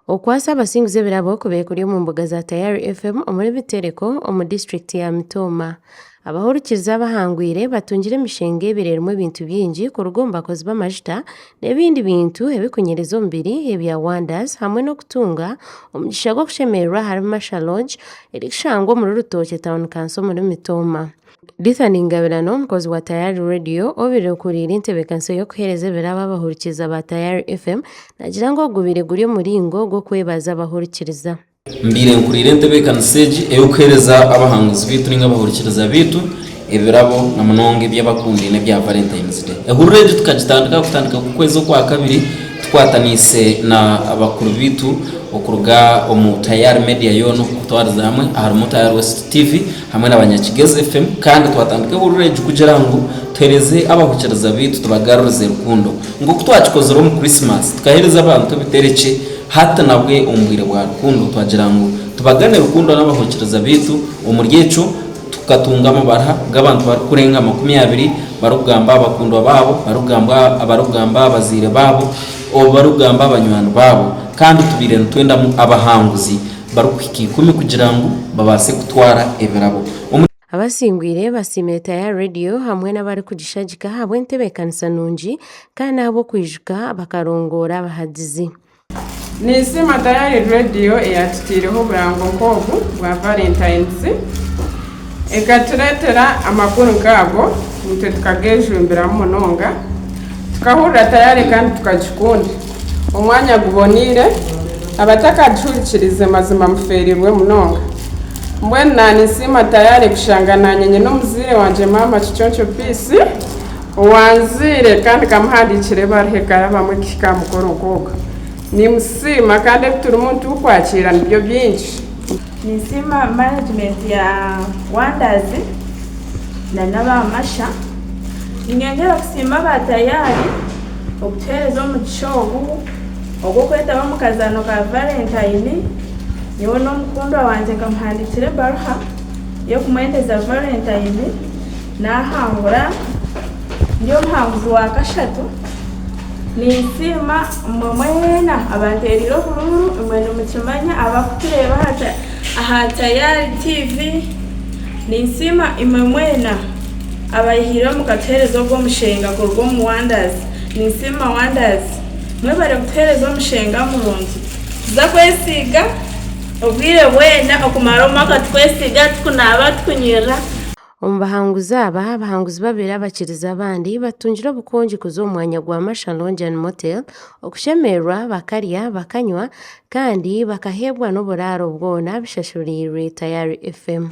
Okwasa abasinguzi ebirabo kubaire kuri omu mbuga za Tayari FM omuri Bitereko omu disiturikiti ya Mitooma. Abahurikiriza abahangwire batungire emishenga ebiri erimu ebintu bingi kuruga omu bakozi b'amajuta n'ebindi bintu ebirikunyereza omubiri ebya Wonders hamwe n'okutunga omugisha gw'okushemererwa ahari Masha Lodge erikushangwa omuri Rutookye Town Council omuri Mitooma. Dithan Ngabirano omukozi wa Tayari Radio obaire okuriire entebeekanisa y'okuheereza ebirabo abahurikiriza ba Tayari FM naagira ngu ogu gubaire guri omuringo gw'okwebaza abahurikiriza. Mbaire nkuriire entebeekanisa egi ey'okuheereza abahanguzi baitu nainga abahurikiriza baitu ebirabo na munonga eby'abakundaine ebya Valentine's Day. Ehururu egi tukagitandika kutandika kw'okwezi okwakabiri Tukwataniise na bakuru baitu okuruga omu Tayari Media yoona okutwariza hamwe aharimu Tayari West TV hamwe na Banyakigezi FM kandi twatandika ehururu egi kugira ngu tuhereze abahikiriza baitu tubagarurize rukundo nk'oku twakikozire omu Christmas tukahereza abantu ebiterekye hati nabwe omu bwire bwa rukundo twagira ngu tubagane rukundo n'abahikiriza baitu omuri ekyo Tukatunga amabaruha g'abantu barikurenga 20 barikugamba aha bakundwa baabo, barikugamba aha bazaire baabo, obwo barikugamba aha banywani baabo. Kandi tubaire nitwendamu abahanguzi barikuhika ikumi kugira ngu babaase kutwara ebirabo. Omu. Abasingwire basiimire Tayari Radio hamwe n'abarikugishagika ahabw'entebeekanisa nungi kandi n'ahabw'okwijuka bakarongoora abahagizi. Ninsiima Tayari Radio eyatuteireho oburango nk'obu bwa Valentine's ekatureetera amakuru nk'ago naitwe tukagejumbiramu munonga tukahurira Tayari kandi tukagikunda. Omwanya guboneire abatakagihurikiriize mazima mufeereirwe munonga. Mbwenu naninsiima Tayari kushanga nanye nyine omuzaire wangye maama Kiconco Peace Owanzaire kandi nkamuhandiikira ebaruha ekarabamu ekihika aha mukoro nk'ogwo. Nimusiima kandi ebi turimu nitukwakiira nibyo bingi. Ninsiima management ya Wonders na n'aba Masha. Ninyongyera kusiima aba Tayari okutuheereza omugisha ogu ogw'okwetaba omu kazaano ka Valentine. Nyowe n'omukundwa wangye nkamuhandiikira ebaruha y'okumwendeza Valentine. Naahangura ndi omuhanguzi wa kashatu. Ninsiima imwe mwena abanteereire oburuuru, imwe nimukimanya abarikutureeba aha Tayari TV. Ninsiima imwe mwena abaihaireho mukatuheereza ogu omushenga kuruga omu Wonders. Ninsiima Wonders, mwebare kutuheereza omushenga murungi. Tuza kwesiiga obwire bwena okumara omwaka tukwesiiga, tukunaaba, tukunyirira. Omu bahanguzi aba, abahanguzi babiri abakirize abandi batungire obukongi kuza omu mwanya gwa Masha Lodge and Motel okushemererwa bakarya, bakanywa kandi bakaheebwa n'oburaaro bwona bishashuriirwe Tayari FM.